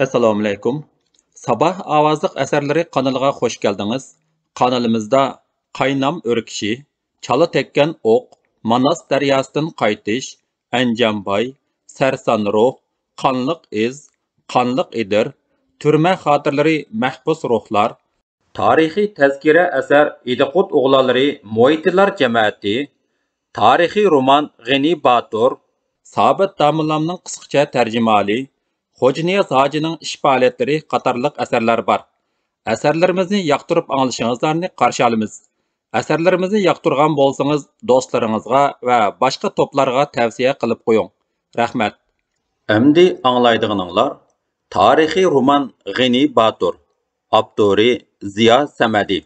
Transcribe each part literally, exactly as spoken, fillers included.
ئەسسالامۇئەلەيكۇم. ساباھ ئاۋازلىق ئەسەرلىرى قانىلىغا خوش كەلدىڭىز. قانىلىمىزدا قاينام ئۆركىشى، چالا تەگكەن ئوق، ماناس دەرياسىدىن قايتىش، ئەنجانباي، سەرسان روھ، قانلىق ئىز، قانلىق ئېدىر، تۈرمە خاتىرىلىرى، مەھبۇس روھلار، تارىخىي تەزكىرە ئەسەر ئىدىقۇت ئوغلانلىرى، مويتىلار جەمەتى، تارىخىي رومان غېنى باتۇر، سابىت داموللامنىڭ قىسقىچە تەرجىمىھالى، خوجانىياز ھاجىنىڭ ئىش پائالىيەتلىرى قاتارلىق ئەسەرلەر بار. ئەسەرلىرىمىزنى ياقتۇرۇپ ئاڭلىشىڭىزلارنى قارشى ئالىمىز. ئەسەرلىرىمىزنى ياقتۇرغان بولسىڭىز، دوستلىرىڭىزغا ۋە باشقا توپلارغا تەۋسىيە قىلىپ قويۇڭ. رەھمەت. ئەمدى ئاڭلايدىغىنىڭلار تارىخىي رومان غېنى باتۇر، ئاپتورى زىيا سەمەدى.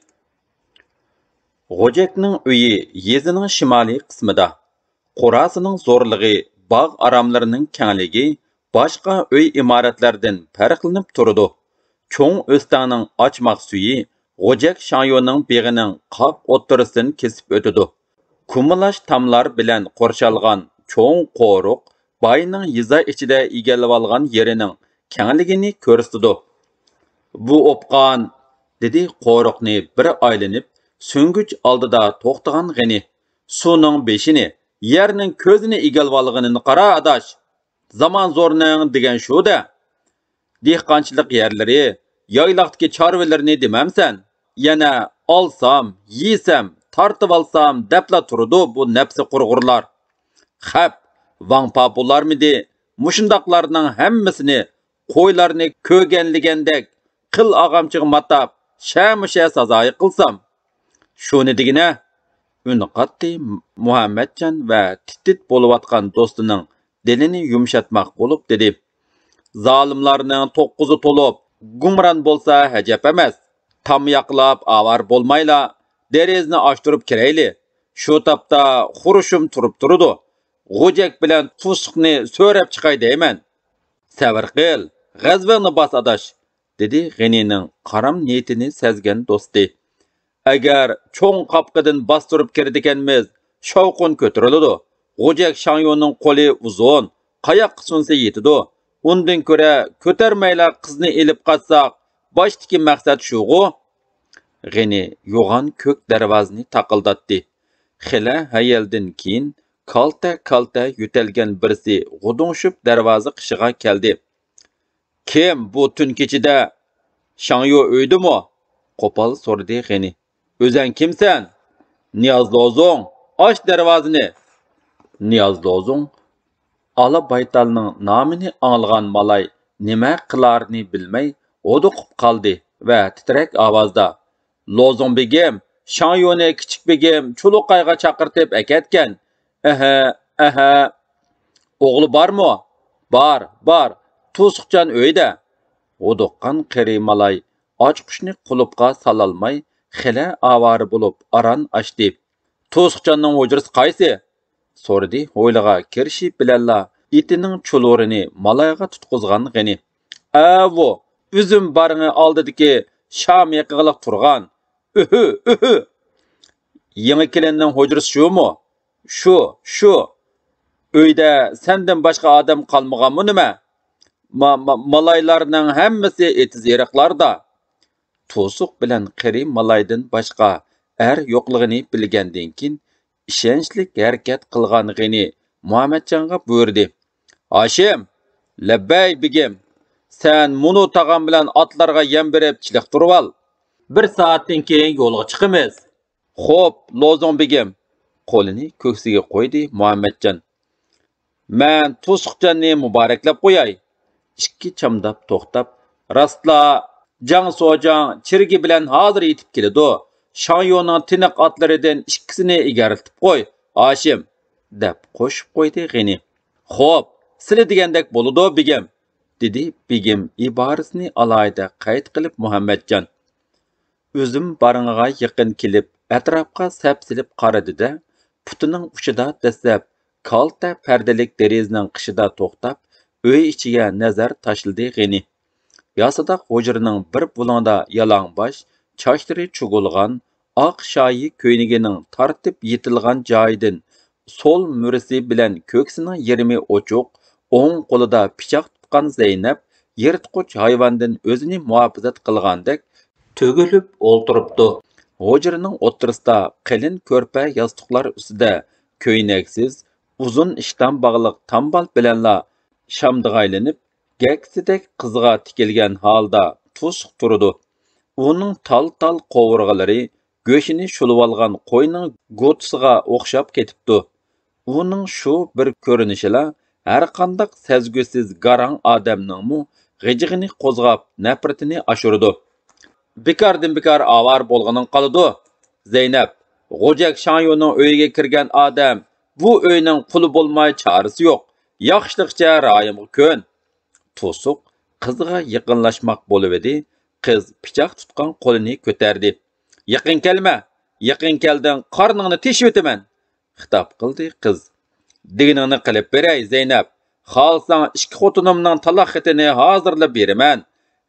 غوجەكنىڭ ئۆيى يېزىنىڭ شىمالىي قىسمىدا. قوراسىنىڭ زورلۇقى، باغ-ئاراملىرىنىڭ كەڭلىكى باشقا ئۆي ئىمارەتلەردىن پەرقلىنىپ تۇرىدۇ. چوڭ ئۆستەڭنىڭ ئاچماق سۈيى غوجەك شاڭيونىڭ بېغىنىڭ قاپ ئوتتۇرىسىدىن كېسىپ ئۆتىدۇ. كۇمىلاچ تاملار بىلەن قورشالغان چوڭ قورۇق باينىڭ يېزا ئىچىدە ئىگىلىۋالغان يېرىنىڭ كەڭلىكىنى كۆرسىتىدۇ. بۇ ئوپقان، دېدى قورۇقنى بىر ئايلىنىپ سۈڭگۈچ ئالدىدا توختىغان غېنى. سۇنىڭ بېشىنى، يەرنىڭ كۆزىنى ئىگىلىۋالغىنىنى قارا، ئاداش! زامان زورنىڭ دېگەن شۇ-دە. دېھقانچىلىق يەرلىرى، يايلاقتىكى چارۋىلىرىنى دېمەمسەن؟ يەنە ئالسام، يېسەم، تارتىۋالسام دەپلا تۇرىدۇ بۇ نەپسى قۇرغۇرلار. خەپ، ۋاڭ پاپۇلارمىدى؟ مۇشۇنداقلارنىڭ ھەممىسىنى قويلارنى كۆگەنلىگەندەك قىل ئاغامچىغا ماتاپ، شەمۇشە سازايى قىلسام. شۇنى دېگىنە، ئۈن قاتتى مۇھەممەتجان ۋە تىت-تىت بولۇۋاتقان دوستىنىڭ دىلىنى يۇمشاتماق بولۇپ دېدى. زالىملارنىڭ توققۇزى تولۇپ، گۇمران بولسا ھەجەپ ئەمەس. تام ياقلاپ ئاۋارە بولمايلا، دېرىزىنى ئاچتۇرۇپ كىرەيلى. شۇ تاپتا خۇرۇشۇم تۇرۇپ تۇرىدۇ. غوجەك بىلەن تۇسۇقنى سۆرەپ چىقاي دەيمەن. سەۋر قىل، غەزىپىڭنى باس، ئاداش، دېدى غېنىنىڭ قارام نىيىتىنى سەزگەن دوستى. ئەگەر چوڭ قاپقىدىن باستۇرۇپ كىرىدىكەنمىز، شاۋقۇن كۆتۈرۈلىدۇ. غوجەك شاڭيونىڭ قولى ئۇزۇن، قاياققا سۇنسا يېتىدۇ. ئۇندىن كۆرە كۆتەرمەيلا قىزنى ئېلىپ قاچساق، باشتىكى مەقسەت شۇغۇ؟ غېنى يوغان كۆك دەرۋازىنى تاقىلداتتى. خېلى ھەيەلدىن كېيىن كالتە-كالتە يۆتەلگەن بىرسى غۇدۇڭشۇپ دەرۋازا قېشىغا كەلدى. كىم بۇ تۈن كېچىدە؟ شاڭيو ئۆيدىمۇ؟ قوپال سورىدى غېنى. ئۆزەڭ كىمسەن؟ نىياز لوزۇڭ، ئاچ دەرۋازىنى! نىياز لوزۇڭ ئالا بايتالنىڭ نامىنى ئاڭلىغان مالاي نېمە قىلارىنى بىلمەي ھودۇقۇپ قالدى ۋە تىترەك ئاۋازدا، لوزۇڭ بېگىم، شاڭيونى كىچىك بېگىم چۇلۇقايغا چاقىرتىپ ئەكەتكەن. ئەھە، ئەھە. ئوغلى بارمۇ؟ بار، بار. تۇسۇقجان ئۆيدە. ھودۇققان قېرى مالاي ئاچقۇچنى قۇلۇپقا سالالماي، خېلى ئاۋارە بولۇپ ئاران ئاچتى. تۇسۇقجاننىڭ ھۇجرىسى قايسى؟ سورىدى ھويلىغا كىرىشى بىلەنلا ئېتىنىڭ چۇلۇرىنى مالايغا تۇتقۇزغان غېنى. ئەۋۇ، ئۈزۈم بارىڭى ئالدىدىكى شام يېقىغىلىق تۇرغان. ئۆھۈ، ئۆھۈ! يېڭى كېلىننىڭ ھۇجرىسى شۇمۇ؟ شۇ، شۇ. ئۆيدە سەندىن باشقا ئادەم قالمىغانمۇ نېمە؟ ما-، ما-، مالايلارنىڭ ھەممىسى ئېتىز-ئېرىقلاردا. تۇسۇق بىلەن قېرى مالايدىن باشقا ئەر يوقلۇقىنى بىلگەندىن كېيىن، ئىشەنچلىك ھەرىكەت قىلغان غېنى مۇھەممەتجانغا بۇيرۇدى. ھاشىم! لەببەي، بېگىم! سەن مۇنۇ تاغام بىلەن ئاتلارغا يەم بېرىپ چېلىقتۇرۇۋال. بىر سائەتتىن كېيىن يولغا چىقىمىز. خوپ، لوزۇڭ بېگىم! قولىنى كۆكسىگە قويدى مۇھەممەتجان. مەن توسۇقجاننى مۇبارەكلەپ قوياي. ئىككى چامداپ توختاپ، راستلا، جاڭ سوجاڭ چىرىگى بىلەن ھازىر يېتىپ كېلىدۇ. شاڭيونىڭ تىنىق ئاتلىرىدىن ئىككىسىنى ئىگەرلىتىپ قوي، ھاشىم، دەپ قوشۇپ قويدى غېنى. خوپ، سىلى دېگەندەك بولىدۇ، بېگىم، دېدى بېگىم ئىبارىسىنى ئالاھىدە قەيت قىلىپ مۇھەممەتجان. ئۈزۈم بارىڭىغا يېقىن كېلىپ، ئەتراپقا سەپسېلىپ قارىدى-دە، پۇتىنىڭ ئۇچىدا دەسسەپ كالتە پەردىلىك دېرىزىنىڭ قېشىدا توختاپ، ئۆي ئىچىگە نەزەر تاشلىدى غېنى. ياسىداق ھۇجرىنىڭ بىر بۇلۇڭىدا يالاڭباش، چاچلىرى چۇگۇلغان، ئاق شايى كۆينىكىنىڭ تارتىپ يېتىلغان جايىدىن سول مۈرىسى بىلەن كۆكسىنىڭ يېرىمى ئوچۇق، ئوڭ قولىدا پىچاق تۇتقان زەينەپ يىرتقۇچ ھايۋاندىن ئۆزىنى مۇھاپىزەت قىلغاندەك تۈگۈلۈپ ئولتۇرۇپتۇ. ھۇجرىنىڭ ئوتتۇرىسىدا قېلىن كۆرپە ياستۇقلار ئۈستىدە كۆينەكسىز، ئۇزۇن ئىشتان باغلىق تامبال بىلەنلا شامدىغايلىنىپ، گەكسىدەك قىزغا تىكىلگەن ھالدا توسۇق تۇرىدۇ. ئۇنىڭ تال-تال قوۋۇرغىلىرى گۆشىنى شۇلۇۋالغان قوينىڭ گوتىسىغا ئوخشاپ كېتىپتۇ. ئۇنىڭ شۇ بىر كۆرۈنۈشىلا ھەرقانداق سەزگۈسىز گاراڭ ئادەمنىڭمۇ غىجىقىنى قوزغاپ، نەپرىتىنى ئاشۇرىدۇ. بىكاردىن بىكار ئاۋارە بولغىنىڭ قالىدۇ، زەينەپ. غوجەك شاڭيۇنىڭ ئۆيىگە كىرگەن ئادەم بۇ ئۆينىڭ قۇلى بولماي چارىسى يوق. ياخشىلىقچە رايىمغا كۆن. توسۇق قىزغا يېقىنلاشماق بولۇۋىدى، قىز پىچاق تۇتقان قولىنى كۆتەردى. يېقىن كەلمە! يېقىن كەلدىڭ، قارنىڭنى تېشىۋېتىمەن! خىتاب قىلدى قىز. دېگىنىڭنى قىلىپ بېرەي، زەينەپ. خالىساڭ ئىككى خوتۇنۇمنىڭ تالاق خېتىنى ھازىرلا بېرىمەن.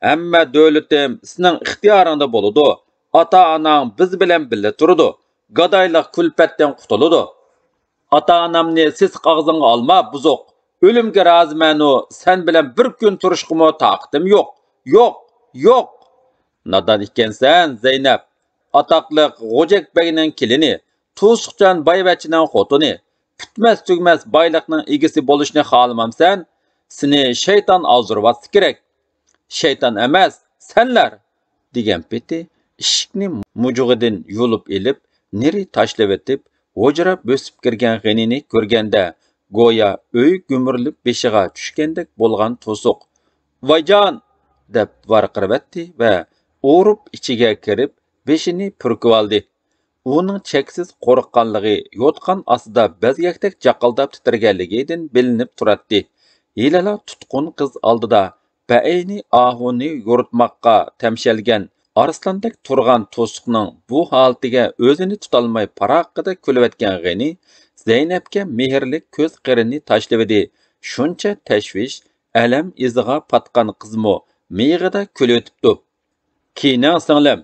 ھەممە دۆلىتىم سېنىڭ ئىختىيارىڭدا بولىدۇ. ئاتا-ئاناڭ بىز بىلەن بىللە تۇرىدۇ. گادايلىق كۈلپەتتىن قۇتۇلىدۇ. ئاتا-ئانامنى سېسىق ئاغزىڭغا ئالما، بۇزۇق. ئۆلۈمگە رازىمەنۇ، سەن بىلەن بىر كۈن تۇرۇشقىمۇ تاقىتىم يوق. يوق، يوق! نادان ئىكەنسەن، زەينەپ. ئاتاقلىق غوجەك بەگنىڭ كېلىنى، توسۇقجان بايۋەچچىنىڭ خوتۇنى، پۈتمەس-تۈگىمەس بايلىقنىڭ ئىگىسى بولۇشنى خالىمامسەن؟ سېنى شەيتان ئازدۇرۇۋاتسا كېرەك. شەيتان ئەمەس، سەنلەر! دېگەن پېتى ئىشىكنى مۇجۇغىدىن يۇلۇپ ئېلىپ، نېرى تاشلىۋېتىپ، ھۇجرا بۆسۈپ كىرگەن غېنىنى كۆرگەندە، گويا ئۆي گۈمۈرۈلۈپ بېشىغا چۈشكەندەك بولغان توسۇق، «ۋايجان!» دەپ ۋارقىرىۋەتتى ۋە ئورۇپ ئىچىگە كىرىپ، بېشىنى پۈركۈۋالدى. ئۇنىڭ چەكسىز قورققانلىقى يوتقان ئاستىدا بەزگەكتەك جاقىلداپ تىترىگەنلىكىدىن بىلىنىپ تۇراتتى. ھېلىلا تۇتقۇن قىز ئالدىدا بەئەينى ئاھۇنى يورۇتماققا تەمشەلگەن ئارسلاندەك تۇرغان توسۇقنىڭ بۇ ھالىتىگە ئۆزىنى تۇتالماي پاراققىدە كۈلۈۋەتكەن غېنى زەينەپكە مېھىرلىك كۆز قىرىنى تاشلىۋىدى. شۇنچە تەشۋىش، ئەلەم ئىزىغا پاتقان قىزمۇ مىيىقىدا كۈلۈۋېتىپتۇ. «كىيىنىڭ، سىڭلىم!»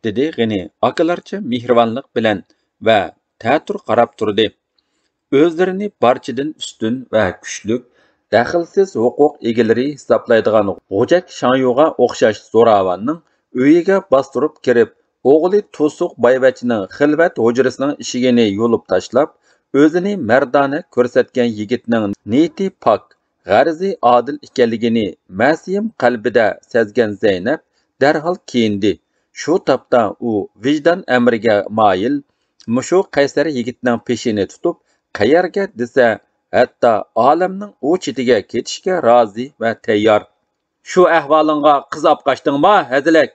دېدى غېنى ئاكىلارچە مېھرىبانلىق بىلەن ۋە تەتۈر قاراپ تۇردى. ئۆزلىرىنى بارچىدىن ئۈستۈن ۋە كۈچلۈك، دەخلىسىز ھوقۇق ئىگىلىرى ھېسابلايدىغان غوجەك شاڭيۇغا ئوخشاش زوراۋاننىڭ ئۆيىگە باستۇرۇپ كىرىپ، ئوغلى توسۇق بايۋەچچىنىڭ خىلۋەت ھۇجرىسىنىڭ ئىشىكىنى يۇلۇپ تاشلاپ، ئۆزىنى مەردانە كۆرسەتكەن يىگىتنىڭ نىيىتى پاك، غەرىزى ئادىل ئىكەنلىكىنى مەسىيىم قەلبىدە سەزگەن زەينەپ دەرھال كىيىندى. شۇ تاپتا ئۇ ۋىجدان ئەمرىگە مايىل، مۇشۇ قەيسەر يىگىتنىڭ پېشىنى تۇتۇپ، قەيەرگە دېسە، ھەتتا ئالەمنىڭ ئۇ چېتىگە كېتىشكە رازى ۋە تەييار. «شۇ ئەھۋالىڭغا قىز ئاپقاچتىڭما، ھەزىلەك؟»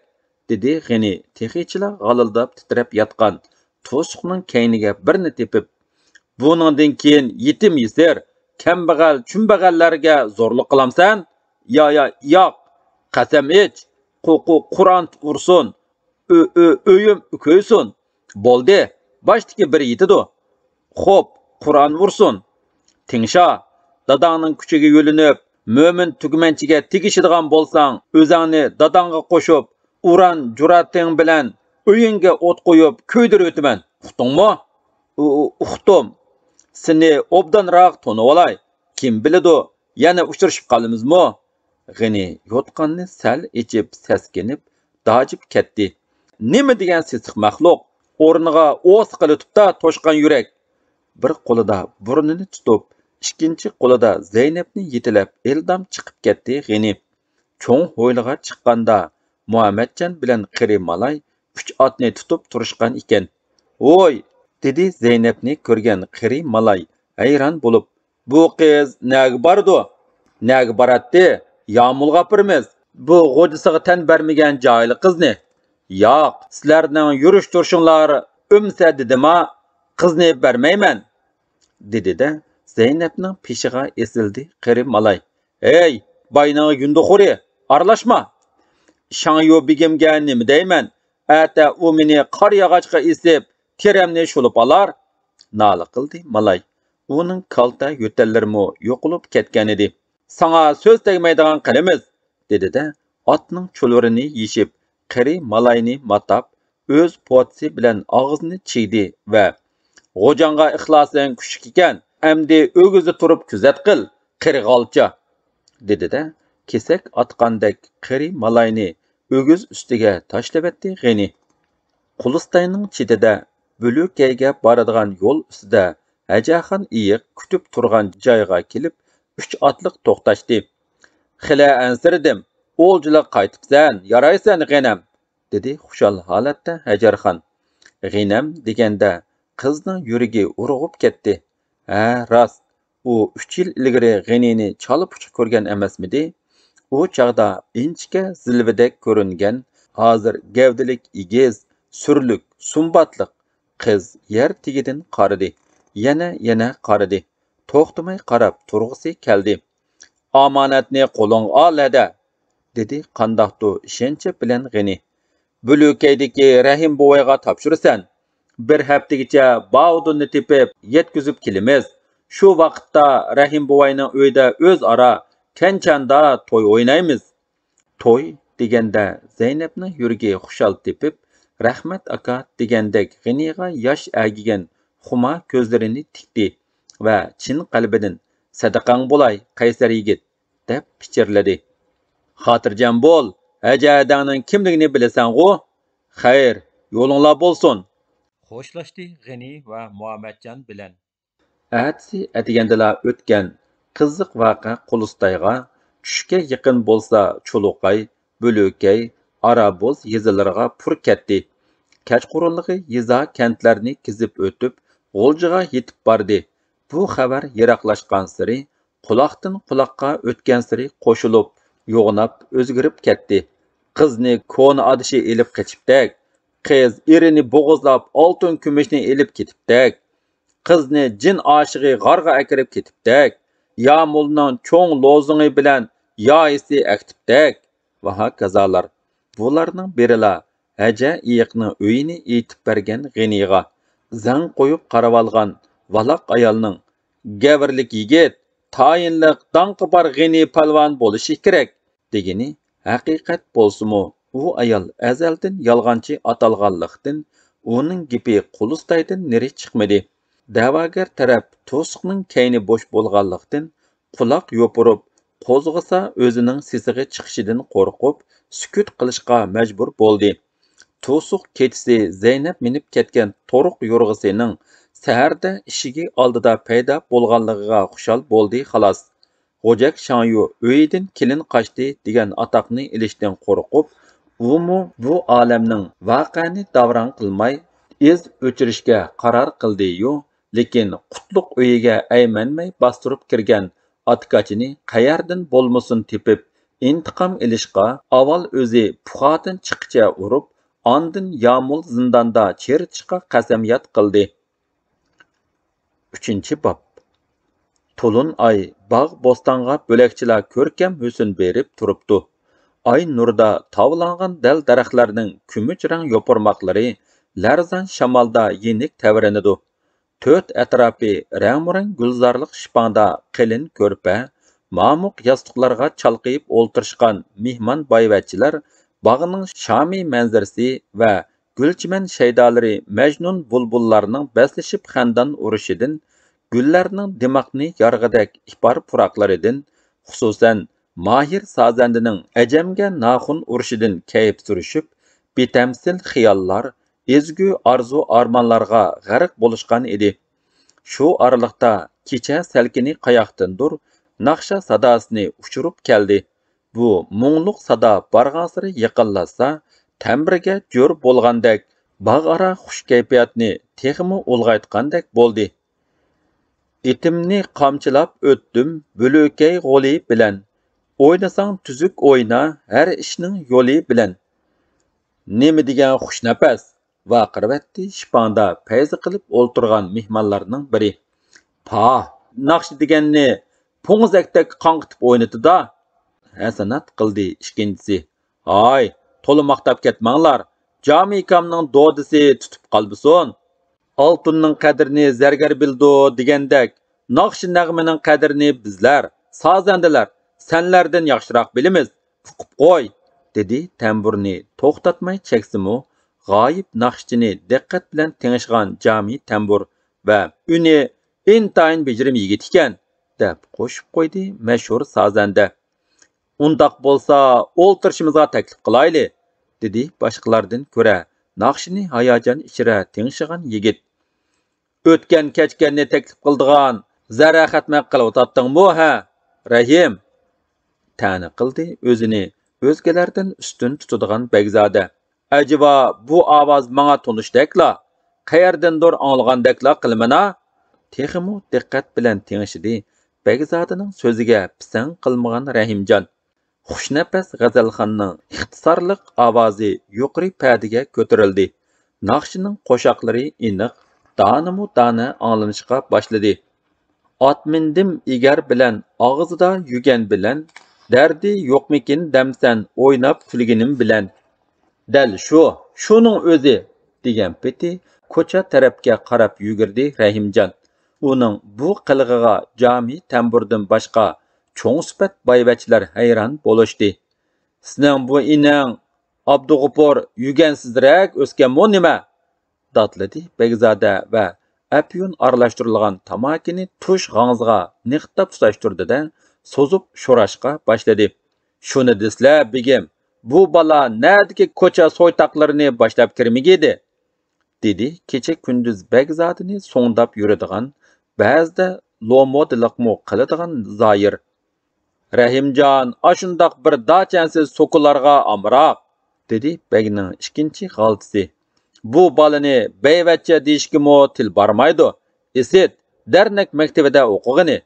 دېدى غېنى تېخىچىلا غالىلداپ تىترەپ ياتقان توسۇقنىڭ كەينىگە بىرنى تېپىپ. «بۇنىڭدىن كېيىن يېتىم يېسىر، كەمبەغەل چۈمبەغەللەرگە زورلۇق قىلامسەن؟ يا، يا، ياق! قەسەم ئىچ! قۇ، قۇ، قۇرئان ئۇرسۇن! ئۆ، ئۆ، ئۆيۈم كۆيسۇن! بولدى، باشتىكى بىر يېتىدۇ! خوپ، قۇرئان ئۇرسۇن! تىڭشا! داداڭنىڭ كۈچىگە يۆلىنىپ، مۆمىن تۈگمەنچىگە تېگىشىدىغان بولساڭ، ئۆزەڭنى داداڭغا قوشۇپ، ئۇران جۇرئەتىڭ بىلەن ئۆيۈڭگە ئوت قويۇپ كۆيدۈرۈۋېتىمەن. ئۇقتۇڭمۇ؟» ئۇ، ئۇ، ئۇقتۇم. سېنى ئوبدانراق تونۇۋالاي. كىم بىلىدۇ، يەنە ئۇچرىشىپ قالىمىزمۇ؟ غېنى يوتقاننى سەل ئېچىپ، سەسكىنىپ، داجىپ كەتتى. نېمە دېگەن سېسىق مەخلۇق! ئورنىغا ئوسا قىلىۋېتىپتا توشقان يۈرەك! بىر قولىدا بۇرنىنى تۇتۇپ، ئىككىنچى قولىدا زەينەپنى يېتىلەپ، ئىلدام چىقىپ كەتتى غېنى. چوڭ ھويلىغا چىققاندا، مۇھەممەتجان بىلەن قېرى مالاي ئۈچ ئاتنى تۇتۇپ تۇرۇشقان ئىكەن. «ھوي!» دېدى زەينەپنى كۆرگەن قېرى مالاي ھەيران بولۇپ. «بۇ قىز نەگە بارىدۇ؟» «نەگە باراتتى؟ يامۇلغا ئاپىرىمىز، بۇ غوجىسىغا تەن بەرمىگەن جاھىل قىزنى.» «ياق، سىلەرنىڭ يۈرۈش-تۇرۇشۇڭلار ئۆمسە دېدىما، قىزنى بەرمەيمەن.» دېدى-دە، زەينەپنىڭ پېشىغا ئېسىلدى قېرى مالاي. «ھەي، باينىڭغا يۇندىخورى، ئارىلاشما! شاڭيۇ بېگىمگە نېمە دەيمەن؟ ئەتە ئۇ مېنى قار ياغاچقا ئېسىپ، تېرەمنى شۇلۇپ ئالار.» نالە قىلدى مالاي. ئۇنىڭ كالتە يۆتەللىرىمۇ يوقىلىپ كەتكەنىدى. «ساڭا سۆز تەگمەيدىغان قىلىمىز!» دېدى-دە، ئاتنىڭ چۇلۋۇرىنى يېشىپ، قېرى مالاينى ماتاپ، ئۆز پوتىسى بىلەن ئاغزىنى چىگدى ۋە، «غوجاڭغا ئىخلاسىڭ كۈچلۈك ئىكەن، ئەمدى ئۆگزە تۇرۇپ كۆزەت قىل، قېرى غالچا!» دېدى-دە، كېسەك ئاتقاندەك قېرى مالاينى ئۆگزە ئۈستىگە تاشلىۋەتتى غېنى. قۇلۇستاينىڭ چېتىدە بۆلۈكەيگە بارىدىغان يول ئۈستىدە ھەجەخان ئېيىق كۈتۈپ تۇرغان جايغا كېلىپ، ئۈچ ئاتلىق توختاشتى. «خېلى ئەنسىرىدىم، ئولجىلىق قايتىپسەن، يارايسەن غېنىم!» دېدى خۇشال ھالەتتە ھەجەرخان. «غېنىم» دېگەندە قىزنىڭ يۈرىكى ئۇرغۇپ كەتتى. ھە، راست، ئۇ ئۈچ يىل ئىلگىرى غېنىنى چالا-پۇچۇق كۆرگەن ئەمەسمىدى؟ ئۇ چاغدا ئىنچىكە زىلۋىدەك كۆرۈنگەن، ھازىر گەۋدىلىك، ئېگىز، سۈرلۈك، سۇمباتلىق قىز يەر تېگىدىن قارىدى. يەنە، يەنە قارىدى. توختىماي قاراپ تۇرغۇسى كەلدى. «ئامانەتنى قولۇڭغا ئال ھەدە!» دېدى قانداقتۇ ئىشەنچ بىلەن غېنى. «بۆلۈكەيدىكى رەھىم بوۋايغا تاپشۇرىسەن. بىر ھەپتىگىچە باۋۇدۇننى تېپىپ يەتكۈزۈپ كېلىمىز. شۇ ۋاقىتتا رەھىم بوۋاينىڭ ئۆيىدە ئۆزئارا كەنچاندا توي ئوينايمىز.» توي دېگەندە زەينەپنىڭ يۈرىكى خۇشال تېپىپ، «رەھمەت ئاكا» دېگەندەك غېنىغا ياش ئەگىگەن خۇما كۆزلىرىنى تىكتى ۋە چىن قەلبىدىن «سەدىقەڭ بولاي، قەيسەر يىگىت!» دەپ پىچىرلىدى. «خاتىرجەم بول، ھەجە ھەدەڭنىڭ كىملىكىنى بىلىسەنغۇ؟ خەير، يولۇڭلار بولسۇن!» خوشلاشتى غېنى ۋە مۇھەممەتجان بىلەن. ئەتىسى ئەتىگەندىلا ئۆتكەن قىزىق ۋەقە قۇلۇستايغا، چۈشكە يېقىن بولسا چۇلۇقاي، بۆلۈكەي، ئارابوز يېزىلىرىغا پۇر كەتتى. كەچقۇرۇنلۇقى يېزا، كەنتلەرنى كېزىپ ئۆتۈپ، غۇلجىغا يېتىپ باردى. بۇ خەۋەر يىراقلاشقانسېرى، قۇلاقتىن قۇلاققا ئۆتكەنسېرى قوشۇلۇپ، يوغىناپ ئۆزگىرىپ كەتتى. قىزنى كونا ئادىشى ئېلىپ قېچىپتەك، قىز ئېرىنى بوغۇزلاپ ئالتۇن كۈمۈشنى ئېلىپ كېتىپتەك، قىزنى جىن ئاشىقى غارغا ئەكىرىپ كېتىپتەك، يامۇلنىڭ چوڭ لوزۇڭى بىلەن يايىسى ئەكتىپتەك ۋە ھاكازالار. بۇلارنىڭ بىرىلا ھەجە ئېيىقنىڭ ئۆيىنى ئېيتىپ بەرگەن غېنىغا زەڭ قويۇپ قارىۋالغان ۋالاق ئايالنىڭ «گەۋرلىك يىگىت، تايىنلىق، داڭقى بار غېنى پالۋان بولۇشى كېرەك» دېگىنى ھەقىقەت بولسىمۇ، ئۇ ئايال ئەزەلدىن يالغانچى ئاتالغانلىقتىن، ئۇنىڭ گېپى قۇلۇستايدىن نېرى چىقمىدى. دەۋاگەر تەرەپ توسۇقنىڭ كەينى بوش بولغانلىقتىن، قۇلاق يوپۇرۇپ، قوزغىسا ئۆزىنىڭ سېسىقى چىقىشىدىن قورقۇپ، سۈكۈت قىلىشقا مەجبۇر بولدى. توسۇق كېچىسى زەينەپ مىنىپ كەتكەن تورۇق يورغىسىنىڭ سەھەردە ئىشىكى ئالدىدا پەيدا بولغانلىقىغا خۇشال بولدى، خالاس. غوجەك شاڭيۇ «ئۆيىدىن كېلىن قاچتى» دېگەن ئاتاقنى ئېلىشتىن قورقۇپ، ئۇمۇ بۇ ئالەمنىڭ ۋەقەنى داۋراڭ قىلماي، ئىز ئۆچۈرۈشكە قارار قىلدىيۇ، لېكىن قۇتلۇق ئۆيىگە ئەيمەنمەي باستۇرۇپ كىرگەن ئاتىكاچىنى قەيەردىن بولمىسۇن تېپىپ، ئىنتىقام ئېلىشقا ئاۋۋال ئۆزى پۇخادىن چىققىچە ئۇرۇپ، ئاندىن يامۇل زىنداندا چىرچىقا قەسەمياد قىلدى. ئۈچىنچى باب. تولۇن ئاي باغ-بوستانغا بۆلەكچىلا كۆركەم ھۆسن بېرىپ تۇرۇپتۇ. ئاي نۇرىدا تاۋلانغان دەل-دەرەخلەرنىڭ كۈمۈچ رەڭ يوپۇرماقلىرى لەرزان شامالدا يېنىك تەۋرىنىدۇ. تۆت ئەتراپى رەڭمۇرەڭ گۈلزارلىق شىپاڭدا قېلىن كۆرپە، مامۇق ياستۇقلارغا چالقىيىپ ئولتۇرۇشقان مېھمان بايۋەچچىلەر باغنىڭ شامى مەنزىرىسى ۋە گۈلچىمەن شەيدالىرى مەجنۇن بۇلبۇللارنىڭ بەسلىشىپ خەندان ئۇرۇشىدىن، گۈللەرنىڭ دىماقنى يارغىدەك ئىپار پۇراقلىرىدىن، خۇسۇسەن، ماھىر سازەندىنىڭ ئەجەمگە ناخۇن ئۇرۇشىدىن كەيپ سۈرۈشۈپ، بىتەمسىل خىياللار، ئەزگۈ ئارزۇ-ئارمانلارغا غەرق بولۇشقان ئىدى. شۇ ئارىلىقتا كېچە سەلكىنى قاياقتىندۇر ناخشا ساداسىنى ئۇچۇرۇپ كەلدى. بۇ مۇڭلۇق سادا بارغانسېرى يېقىنلاشسا، تەمبىرگە جور بولغاندەك، باغ ئارا خۇش كەيپىياتنى تېخىمۇ ئۇلغايتقاندەك بولدى. ئېتىمنى قامچىلاپ ئۆتتۈم بۆلۈكەي غولى بىلەن، ئوينىساڭ تۈزۈك ئوينا ھەر ئىشنىڭ يولى بىلەن. نېمە دېگەن خۇشنەپەس! ۋارقىرىۋەتتى شىپاڭدا پەيزى قىلىپ ئولتۇرغان مېھمانلارنىڭ بىرى. پاھ، ناخشا دېگەننى پوڭزەكتەك قاڭقىتىپ ئوينىتىدا! ھەسەنات قىلدى ئىككىنچىسى. ھاي، تولا ماختاپ كەتمەڭلار، جامى ئاكامنىڭ دودىسى تۇتۇپ قالمىسۇن! ئالتۇننىڭ قەدرىنى زەرگەر بىلىدۇ دېگەندەك، ناخشا-نەغمىنىڭ قەدرىنى بىزلەر، سازەندىلەر، سەنلەردىن ياخشىراق بىلىمىز، ئۇقۇپ قوي! دېدى تەمبۇرنى توختاتماي چەكسىمۇ، غايىب ناخشىچىنى دىققەت بىلەن تىڭشىغان جامى تەمبۇر ۋە ئۈنى ئىنتايىن بېجىرىم يىگىت ئىكەن، دەپ قوشۇپ قويدى مەشھۇر سازەندە. ئۇنداق بولسا، ئولتۇرۇشىمىزغا تەكلىپ قىلايلى، دېدى باشقىلاردىن كۆرە ناخشىنى ھاياجان ئىچرە تىڭشىغان يىگىت. ئۆتكەن-كەچكەننى تەكلىپ قىلىدىغان زەرەخەتمەن قىلىۋاتاتتىڭمۇ ھە، رەھىم؟ تەنە قىلدى ئۆزىنى ئۆزگىلەردىن ئۈستۈن تۇتىدىغان بەگزادە. ئەجەبا، بۇ ئاۋاز ماڭا تونۇشتەكلا، قەيەردىندۇر ئاڭلىغاندەكلا قىلىمەن-ھە؟ تېخىمۇ دىققەت بىلەن تىڭشىدى بەگزادىنىڭ سۆزىگە پىسەڭ قىلمىغان رەھىمجان. خۇشنەپەس غەزەلخاننىڭ ئىختىسارلىق ئاۋازى يۇقىرى پەدىگە كۆتۈرۈلدى. ناخشىنىڭ قوشاقلىرى ئېنىق، دانىمۇ دانە ئاڭلىنىشقا باشلىدى. ئات مىندىم ئېگەر بىلەن، ئاغزىدا يۈگەن بىلەن، دەردى يوقمىكىن دەمسەن ئويناپ كۈلگىنىم بىلەن. دەل شۇ، شۇنىڭ ئۆزى، دېگەن پېتى كوچا تەرەپكە قاراپ يۈگۈردى رەھىمجان. ئۇنىڭ بۇ قىلىقىغا جامى تەمبۇردىن باشقا چوڭ سۈپەت بايۋەچلەر ھەيران بولۇشتى. سېنىڭ بۇ ئىنىڭ ئابدۇغوپۇر يۈگەنسىزرەك ئۆسكەنمۇ نېمە؟ داتلىدى بەگزادە ۋە ئەپيۈن ئارىلاشتۇرۇلغان تاماكىنى تۇش غاڭزىغا نىقتاپ تۇتاشتۇردى-دە، سوزۇپ شوراشقا باشلىدى. شۇنى دېسىلە، بېگىم، بۇ بالا نەدىكى كوچا سويتاقلىرىنى باشلاپ كىرمىگىيدى؟ دېدى كېچە-كۈندۈز بەگزادىنى سوڭداپ يۈرىدىغان، بەزىدە لومۇدىلىقمۇ قىلىدىغان زايىر. رەھىمجان، ئاشۇنداق بىر داچەنسىز سوكىلارغا ئامراق، دېدى بەگنىڭ ئىككىنچى غالتىسى. بۇ بالىنى بەيۋەچچە دېيىشكىمۇ تىل بارمايدۇ. ئىسىت، دەرنەك مەكتىۋىدە ئوقۇغىنى.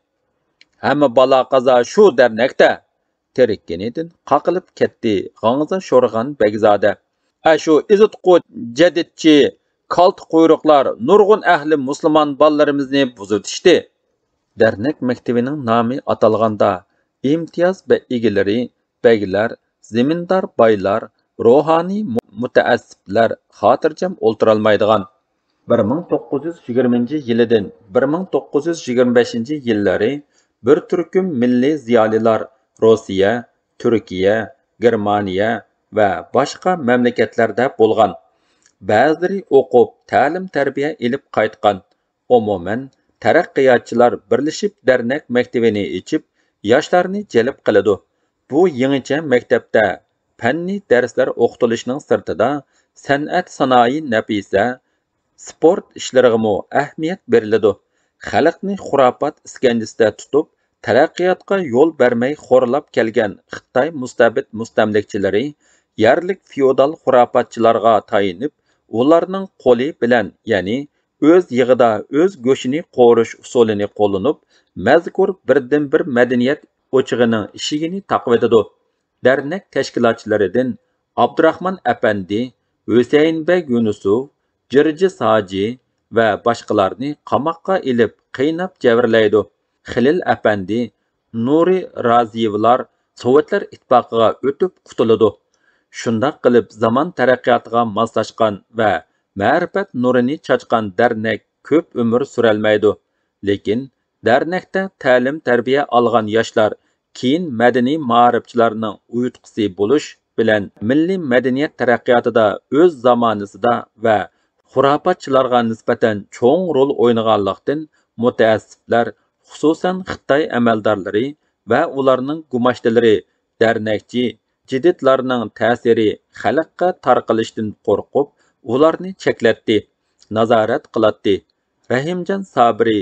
ھەممە بالا-قازا شۇ دەرنەكتە. تېرىككىنىدىن قاقىلىپ كەتتى غاڭزا شورىغان بەگزادە. ئەشۇ ئېزىتقۇ جەدىدچى كالتە قۇيرۇقلار نۇرغۇن ئەھلى مۇسۇلمان بالىلىرىمىزنى بۇزۇۋېتىشتى. دەرنەك مەكتىۋىنىڭ نامى ئاتالغاندا، ئىمتىياز ئىگىلىرى، بەگلەر، زېمىندار بايلار، روھانىي مۇ-، مۇتەئەسسىپلەر خاتىرجەم ئولتۇرالمايدىغان، بىر مىڭ توققۇز يۈز يىگىرمىنچى يىلىدىن بىر مىڭ توققۇز يۈز يىگىرمە بەشىنچى يىللىرى بىر تۈركۈم مىللىي زىيالىيلار روسىيە، تۈركىيە، گېرمانىيە ۋە باشقا مەملىكەتلەردە بولغان. بەزىلىرى ئوقۇپ، تەلىم-تەربىيە ئېلىپ قايتقان. ئومۇمەن، تەرەققىياتچىلار بىرلىشىپ دەرنەك مەكتىۋىنى ئېچىپ، ياشلارنى جەلپ قىلىدۇ. بۇ يېڭىچە مەكتەپتە پەننىي دەرسلەر ئوقۇتۇلۇشنىڭ سىرتىدا، سەنئەت-سانائىي نەپىسە، سپورت ئىشلىرىغىمۇ ئەھمىيەت بېرىلىدۇ. خەلقنى خۇراپات ئىسكەنجىسىدە تۇتۇپ، تەرەققىياتقا يول بەرمەي خورلاپ كەلگەن خىتاي مۇستەبىت مۇستەملىكىچىلىرى يەرلىك فېئودال خۇراپاتچىلارغا تايىنىپ، ئۇلارنىڭ قولى بىلەن، يەنى ئۆز يېغىدا ئۆز گۆشىنى قورۇش ئۇسۇلىنى قوللىنىپ، مەزكۇر بىردىنبىر مەدەنىيەت ئوچىقىنىڭ ئىشىكىنى تاقىۋېتىدۇ. دەرنەك تەشكىلاتچىلىرىدىن ئابدۇراخمان ئەپەندى، ھۈسەيىن بەگ يۇنۇسوف، جىرجىس ھاجى ۋە باشقىلارنى قاماققا ئېلىپ قىيناپ جەۋرلەيدۇ. خېلىل ئەپەندى، نۇرى رازىيېۋلار سوۋېتلار ئىتتىپاقىغا ئۆتۈپ قۇتۇلىدۇ. شۇنداق قىلىپ زامان تەرەققىياتىغا ماسلاشقان ۋە مەرىپەت نۇرىنى چاچقان دەرنەك كۆپ ئۆمۈر سۈرەلمەيدۇ. لېكىن دەرنەكتە تەلىم-تەربىيە ئالغان ياشلار كېيىن مەدەنىي مائارىپچىلارنىڭ ئۇيۇتقۇسى بولۇش بىلەن مىللىي مەدەنىيەت تەرەققىياتىدا ئۆز زامانىسىدا ۋە خۇراپاتچىلارغا نىسبەتەن چوڭ رول ئوينىغانلىقتىن، مۇتەئەسسىپلەر، خۇسۇسەن خىتاي ئەمەلدارلىرى ۋە ئۇلارنىڭ گۇماشتىلىرى دەرنەكچى جىدىتلارنىڭ تەسىرى خەلققە تارقىلىشتىن قورقۇپ، ئۇلارنى چەكلەتتى، نازارەت قىلاتتى. رەھىمجان سابىرى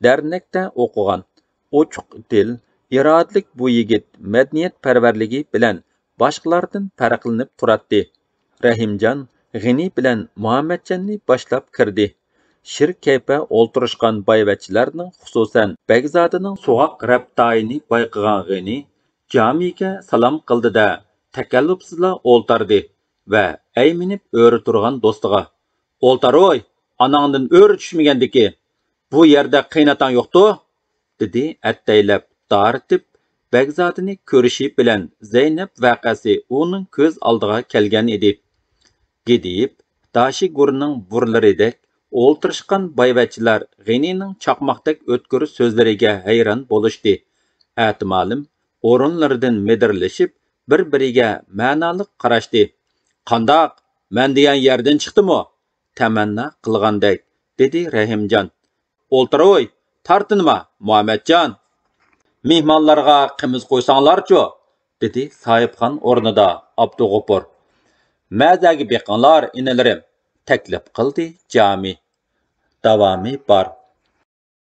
دەرنەكتە ئوقۇغان. ئوچۇق دىل، ئىرادىلىك بۇ يىگىت مەدەنىيەتپەرۋەرلىكى بىلەن باشقىلاردىن پەرقلىنىپ تۇراتتى. رەھىمجان غېنى بىلەن مۇھەممەتجاننى باشلاپ كىردى. شىر كەيپە ئولتۇرۇشقان بايۋەچچىلەرنىڭ، خۇسۇسەن بەگزادىنىڭ سوغۇق رەپتايىنى بايقىغان غېنى جامىگە سالام قىلدى-دە، تەكەللۇپسىزلا ئولتاردى ۋە ئەيمىنىپ ئۆرە تۇرغان دوستىغا، «ئولتۇر ھوي، ئاناڭدىن ئۆرە چۈشمىگەندىكى، بۇ يەردە قېيىنئاتاڭ يوقتۇ؟» دېدى ئەتەيلەپ دارتىپ. بەگزادىنى كۆرۈشى بىلەن زەينەپ ۋەقەسى ئۇنىڭ كۆز ئالدىغا كەلگەن ئىدى. گىدىيىپ، داشىگۇرنىڭ بۇرلىرىدەك ئولتۇرۇشقان بايۋەچچىلەر غېنىنىڭ چاقماقتەك ئۆتكۈر سۆزلىرىگە ھەيران بولۇشتى. ئەتىمالىم ئورۇنلىرىدىن مىدىرلىشىپ، بىر-بىرىگە مەنالىق قاراشتى. «قانداق، مەن دېگەن يەردىن چىقتىمۇ؟» تەمەننا قىلغاندەك دېدى رەھىمجان. «ئولتۇر ھوي، تارتىنما، مۇھەممەتجان. مېھمانلارغا قىمىز قويساڭلارچۇ؟» دېدى ساھىبخان ئورنىدا ئابدۇغوپۇر. مەزەگە بېقىڭلار، ئىنىلىرىم، تەكلىپ قىلدى جامى. داۋامى بار.